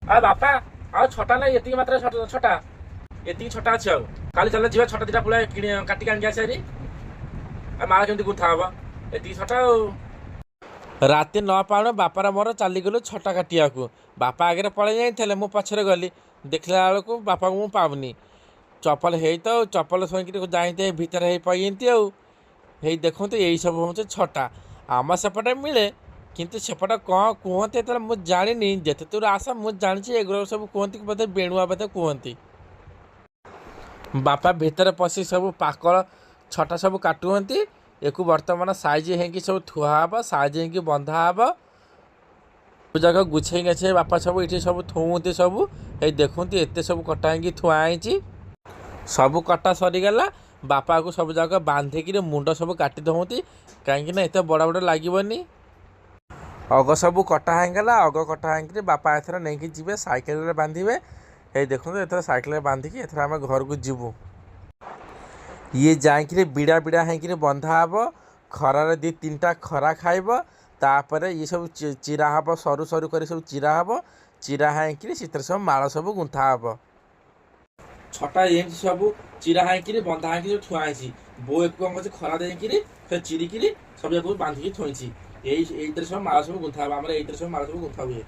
ଆଉ ବାପା, ଆଉ ଛଟା ନାଇଁ, ଏତିକି ମାତ୍ରାରେ ଛଟା, ଏତିକି ଛଟା ଅଛି। ଆଉ କାଲି ଚାଲ ଯିବା, ଛଟା 2ଟା ପୁଳା କିଣି କାଟିକି ଆଣିକି ଆସିବା। ଆଉ ମାଳ କେମିତି ଗୁନ୍ଥା ହବ ଏତିକି ଛଟା? ଆଉ ରାତି ନ ପାଉଣୁ ବାପାର ମୋର ଚାଲିଗଲୁ ଛଟା କାଟିବାକୁ। ବାପା ଆଗରେ ପଳେଇ ଯାଇଥିଲେ, ମୁଁ ପଛରେ ଗଲି। ଦେଖିଲା ବେଳକୁ ବାପାକୁ ମୁଁ ପାଉନି। ଚପଲ ହେଇ ତ ଆଉ ଚପଲ ଶୋଇକିରି ଯାଇତେ ଭିତରେ ହେଇ ପଡ଼ିଛନ୍ତି। ଆଉ ହେଇ ଦେଖନ୍ତୁ, ଏଇ ସବୁ ହେଉଛି ଛଟା। ଆମ ସେପଟେ ମିଳେ, କିନ୍ତୁ ସେପଟେ କ'ଣ କୁହନ୍ତି ଏତେବେଳେ ମୁଁ ଜାଣିନି। ଯେତେ ଦୂର ଆସ ମୁଁ ଜାଣିଛି, ଏଗୁଡ଼ାକ ସବୁ କୁହନ୍ତି ବୋଧେ ବେଣୁଆ ବୋଧେ କୁହନ୍ତି। ବାପା ଭିତରେ ପଶି ସବୁ ପାକଳ ଛଟା ସବୁ କାଟୁଛନ୍ତି। ଏକୁ ବର୍ତ୍ତମାନ ସାଇଜ ହେଇକି ସବୁ ଥୁଆ ହବ, ସାଇଜ ହେଇକି ବନ୍ଧା ହବ। ସବୁ ଯାକ ଗୁଛେଇ ଗାଛେଇ ବାପା ସବୁ ଏଇଠି ସବୁ ଥୋଉନ୍ତି ସବୁ। ଏଇ ଦେଖନ୍ତୁ, ଏତେ ସବୁ କଟା ହେଇକି ଥୁଆ ହେଇଛି। ସବୁ କଟା ସରିଗଲା। ବାପାକୁ ସବୁ ଯାକ ବାନ୍ଧିକିରି ମୁଣ୍ଡ ସବୁ କାଟି ଦଉନ୍ତି, କାହିଁକି ନା ଏତେ ବଡ଼ ବଡ଼ ଲାଗିବନି। ଅଗ ସବୁ କଟା ହେଇଗଲା। ଅଗ କଟା ହେଇକିରି ବାପା ଏଥର ନେଇକି ଯିବେ, ସାଇକେଲରେ ବାନ୍ଧିବେ। ଏଇ ଦେଖନ୍ତୁ, ଏଥର ସାଇକେଲରେ ବାନ୍ଧିକି ଏଥର ଆମେ ଘରକୁ ଯିବୁ। ଇଏ ଯାଇକିରି ବିଡ଼ା ବିଡ଼ା ହେଇକିରି ବନ୍ଧା ହବ, ଖରାରେ 2-3ଟା ଖରା ଖାଇବ। ତାପରେ ଇଏ ସବୁ ଚିରା ହବ, ସରୁ ସରୁ କରି ସବୁ ଚିରା ହବ। ଚିରା ହେଇକିରି ସେଥିରେ ସବୁ ମାଳ ସବୁ ଗୁନ୍ଥା ହବ। ଛଟା ଏମିତି ସବୁ ଚିରା ହେଇକିରି ବନ୍ଧା ହେଇକିରି ସବୁ ଥୁଆ ହେଇଛି। ବୋଉ ଏକୁ କଣ କରୁଛି? ଖରା ଦେଇକିରି ସେ ଚିରିକିରି ସବୁ ଯାକୁ ବାନ୍ଧିକି ଥୋଇଛି। ଏଇଥିରେ ସବୁ ମାଳ ସବୁ ଗୁନ୍ଥା ହବ। ଆମର ଏଇଥିରେ ସବୁ ମାଳ ସବୁ ଗୁନ୍ଥା ହୁଏ।